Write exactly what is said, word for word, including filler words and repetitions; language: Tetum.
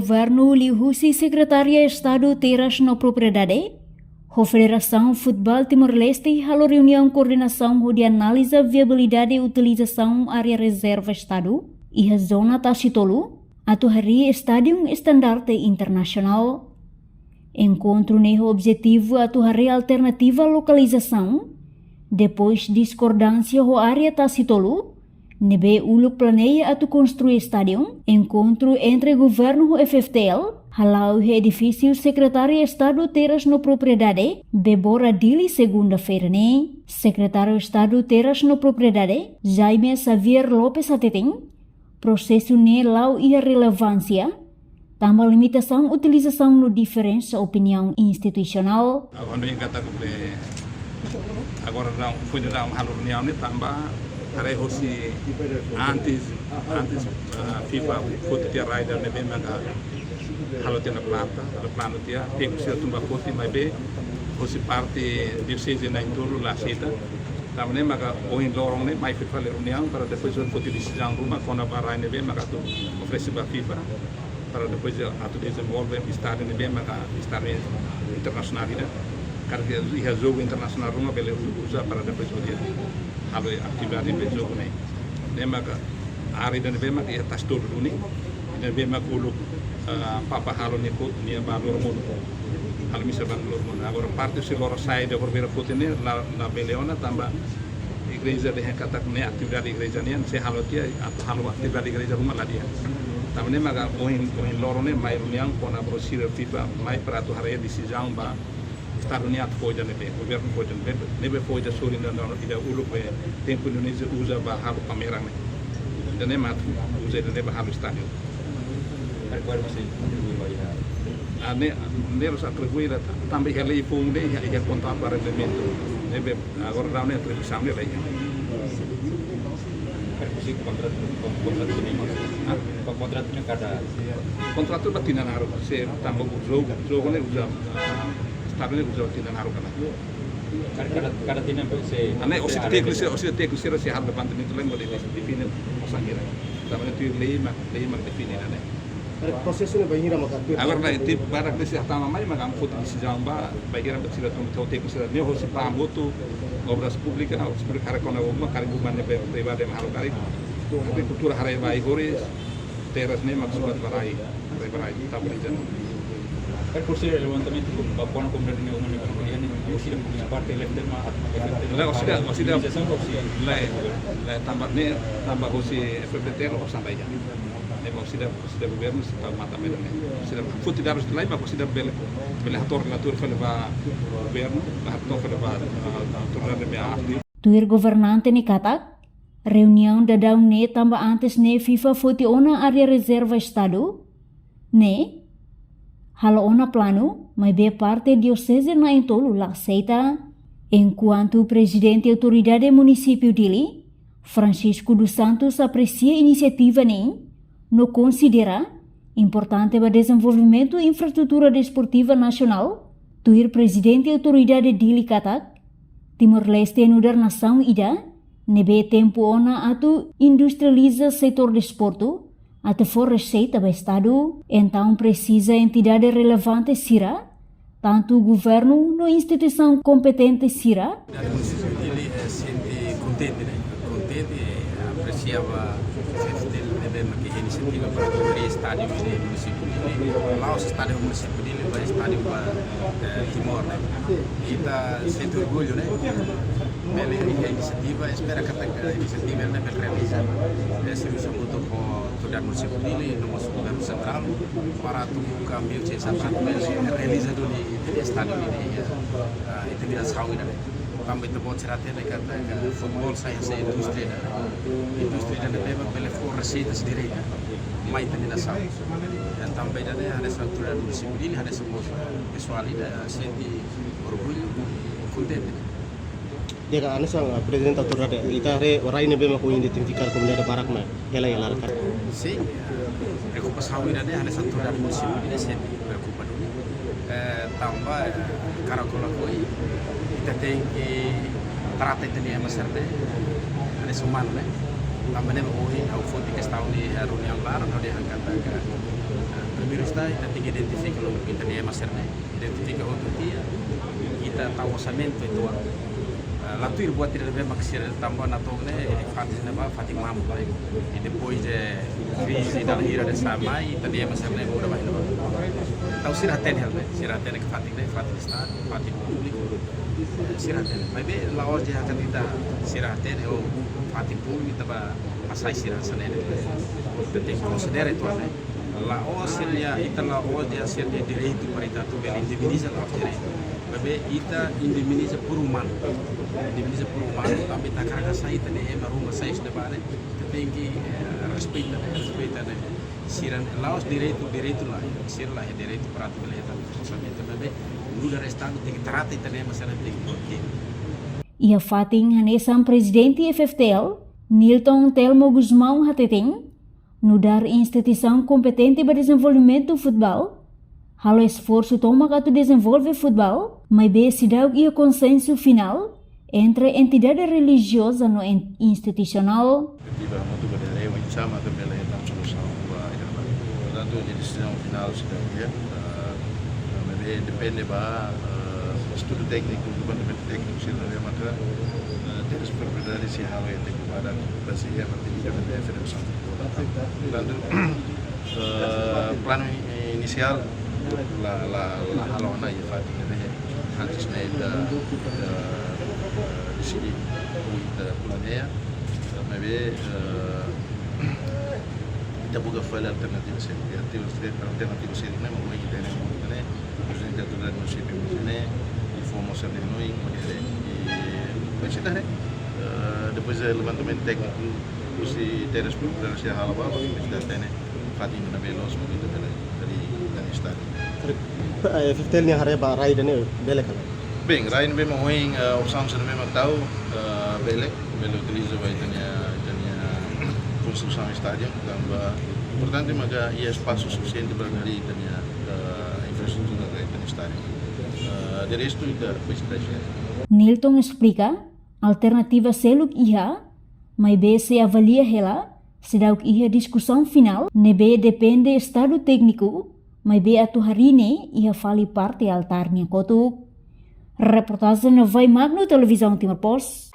Governu liuhusi Sekretaria Estadu Terras no Propriedade, ho Federasaun Futeból Timor-Leste halo reuniaun koordenasaun hodi analiza viabilidade utilizasaun área rezerva Estadu iha zona Tasitolu atu harii estádiu estandarte internasionál. Enkontru ne'e ho objetivu atu haree alternativa lokalizasaun, depois diskordánsia ho área Tasitolu, ne'ebé uluk planeia atu konstrui estádiu. Enkontru entre governu ho F F T L hala'o iha edifísiu Sekretaria Estadu Terras no Propriedade, Bebora, Dili, segunda-feira ne'e. Sekretáriu Estadu Terras no Propriedade, Jaime Xavier Lopes, hateten, prosesu ne'e la'o iha relevánsia, tanba limitasaun utilizasaun no diferensa opiniaun institusionál. Agora ne'e katak be, agora daudaun, foin daudaun halo reuniaun ne'e tanba haree hosi antes, antes, ah, FIFA foti tiha rai ida ne'ebé maka halo tiha ona planta, halo planu tiha, tékniku sira tun bá foti maibé hosi parte dioseze na'in-tolu la aseita. Tanba ne'e maka ohin loron ne'e mai fila fali reuniaun para depois foti desizaun ruma kona-ba rai ne'ebé maka atu oferese ba FIFA, para depois atu dezenvolve estádiu ne'ebé maka estádiu internasionál ida. Karik iha jogu internasionál ruma bele uza para depois hodi halo atividade ne'ebé jogu ne'e. Ne'e maka área ida ne'ebé maka iha Tasitolu duni, ida ne'ebé maka uluk, ah, Papa halo nia ko, nia bá loromonu. Halo misa bá loromonu. Agora parte husi Lorosa'e ida agora bele foti ne'e la, labele ona tanba igreja dehan katak ne'e atividade igreja nian, se halo tiha atu halo atividade igreja ruma la di'ak. Tanba ne'e maka ohin, ohin loron ne'e mai reuniaun kona-ba sira FIFA mai para atu haree desizaun ba Estadu nia atu fó ida ne'ebé, governu fó ida ne'ebé, ne'ebé fó ida sorin daudaun ida uluk be tempu Indonézia uza ba halo pameran ne'e. Ida ne'e mak atu uza ida ne'e ba halo estádiu. Recuerdo se atribui ba iha. Ah, ne'e, ne'e harus atribui ida tanba iha lei foun ne'e iha, iha kontratu ba arrendamentu. Ne'ebé agora daudaun ne'e atribuisaun ne'e la iha. Husi kontratu, kontratu ne'e, ah, kontratu ne'e kada. Kontratu ba tinan naruk, se tanba jogu, jogu ne'e uza, ah, estádiu ne'e uza tinan naruk ona. Kada, kada, kada tinan be se. Ne'e, husi tékniku sira, husi tékniku sira sei halo levantamento lai hodi define osan hira. Tanba ne'e tuir lei mak, lei mak define ne'e. Karik prosesu ne'e bainhira maka tuir. Agora ne'e, tempu badak ne'e sei hatama mai maka ami foti desizaun ba, bainhira maka sira tun, tau tékniku sira ne'e hosi PAM hotu, Obras Públikas, Obras Públikas karik kona uma, karik uma ne'ebé privadu mak halo karik. Agrikultura haree ba ai-horis, terras ne'e mak surat ba rai, rai ba rai, tabeliza. Karik por ser levantamentu ba kona-ba komunidade ne'e, uma ne'e, komunidade ne'e, husi ida, husi ida parte F F T L mak, F F T L mak, husi ida, husi ida, organizasaun ka husi, lae, lae, tanba ne'e, tanba husi F F T L osan la iha. Ne'e ba husi ida, husi ida governu sei tau matan medan ne'e. Husi ida foti dadus lai ba husi ida bele, bele hato'o relatóriu fali ba governu, ba hato'o fali ba, ah, autoridade ne'ebé aktif. Tuir governante ne'e katak, reuniaun daudaun ne'e tanba antes ne'e FIFA foti ona área rezerva Estadu ne'e halo ona planu, maibé parte dioseze na'in-tolu la aseita. Enkuantu Prezidente Autoridade Munisípiu Dili, Francisco dos Santos, apresia inisiativa ne'e no konsidera importante ba dezenvolvimentu infraestrutura desportiva nasionál, tuir Prezidente Autoridade Dili katak, Timor-Leste nu'udar nasaun ida ne'ebé tempu ona atu industrializa setór desportu, atu fó reseita ba Estadu, entaun presiza entidade relevante sira, tantu governu no instituisaun kompetente sira. Munisípiu Dili, eh, sente kontente, ne'e? Kontente, eh, apresia ba F F T L ne'ebé mak iha inisiativa para kria estádiu iha munisípiu Dili. La'ós estádiu munisípiu Dili, ba estádiu ba, eh, Timor, ne'e? Ita sente orgullu, ne'e? Bele iha inisiativa, espera katak inisiativa ne'e bele realiza. Eh, servisu hamutuk ho autoridade munisípiu Dili, no mós governu sentrál, para atu buka meius saida atu bele realiza duni ita-nia estádiu ne'e, eh, ita-nia nasaun ida-ne'e. Tanba ita-boot sira hatene katak futeból sai hanesan indústria ida. Indústria ida ne'ebé bele fó reseitas direta mai ita-nia nasaun. Entaun, ba ida-ne'e, hanesan autoridade munisípiu Dili, hanesan mós pesoál ida sente orgullu, kontente. Di'ak, hanesan, ah, Prezidente Autoridade, ita haree rai ne'ebé mak ohin identifika komunidade barak mak hela iha laran karik. Sin, preokupasaun ida-ne'e hanesan autoridade munisípiu Dili sente preokupa duni. Eh, tanba, eh, karik ko'alia, ita tenke trata ita-nia ema sira-ne'e hanesan umanu, ne'e? Tanba ne'e ohin ha'u foti kestaun ne'e iha reuniaun laran, ha'u dehan katak, eh, Primeiru ita, ita tenke identifika loos ita-nia ema sira-ne'e, identifika hotu tiha, ita tau orsamentu atu, ah, la tuir buat ida ne'ebé mak sira tamba ona to'o ne'e, fatin ne'ebá, fatin mamuk, ne'e. I depois de krize dala hira ne'e sai mai, ita-nia ema sira-ne'e muda ba iha ne'ebá. Entaun sira hatene hela ne'e, sira hatene katak fatin ne'e, fatin Estadu, fatin públiku, sira hatene. Maibé la'ós dehan katak ita sira hatene ou fatin públiku ita bá hasai sira hanesan ne'e. Ita tenke konsidera atu ne'e. La'ós sira-nia, ita la'ós dehan sira-nia direitu para ita atu bele indemniza, la'ós direitu. Maibé ita indemniza por umanu. Indemniza por umanu, tanba ita hakarak hasai ita-nia ema ruma sai husi ne'ebá ne'e. Ita tenke, eh, respeita ne'e, respeita ne'e. Sira la'ós direitu, direitu lae, sira la iha direitu para atu bele hetan orsamentu, maibé nu'udar Estadu tenke trata ita-nia ema sira-ne'e tenke oke. Iha fatin hanesan Prezidente F F T L, Nilton Telmo Gusmão hateten, nu'udar instituisaun kompetente ba dezenvolvimentu futeból, halo esforsu tomak atu dezenvolve futeból, maibé seidauk iha konsensu finál entre entidade relijioza no en-, institusionál. Perspektiva hamutuk ba di'ak, oinsá mak ita bele hetan solusaun ba ida-ne'e. Portantu, nia desizaun finál seidauk iha, eh, maibé depende ba, eh, estudu tékniku, departamentu tékniku sira-ne'ebé maka, eh, terrenu propriedade sei halo iha tempu badak, bazeia ba pedidu da Federasaun. Portantu, eh, planu ini-, inisiál la, la, la halo ona iha fatin ne'ebé antes ne'e ita, eh, deside atu ita planeia, eh, maibé, eh, ita buka fali alternativa seluk. Alternativa, alternativa seluk ne'e, mak ohin ita hatene, ita hatene, Prezidente Autoridade Munisípiu mak hatene, i fó mós hatene, no in modere. I, pois, ita hatene, eh, depois de levantamentu tékniku, husi terrenu propriedade sei halo ba, ita hatene fatin ne'ebé loos mak ita bele, dari, dari Estadu. Eh, F F T L nia haree ba rai ida-ne'e bele ka lae? Bem, rai ne'ebé mak ohin, eh, opsaun sira-ne'ebé mak tau, eh, bele, bele utiliza ba ita-nia, ita-nia konstrusaun estádiu, tanba importante maka iha espasu sufisiente para harii ita-nia, eh, infraestrutura ba ita-nia estádiu. Eh, de restu ita, pois, ita jere. Nilton esplika, alternativa seluk iha, maibé sei avalia hela, seidauk iha diskusaun finál, ne'ebé depende estadu tékniku, maibé atu harii ne'e iha fali parte altár nian kotuk. Reportajen Vai Magno, Televizaun Timor Post.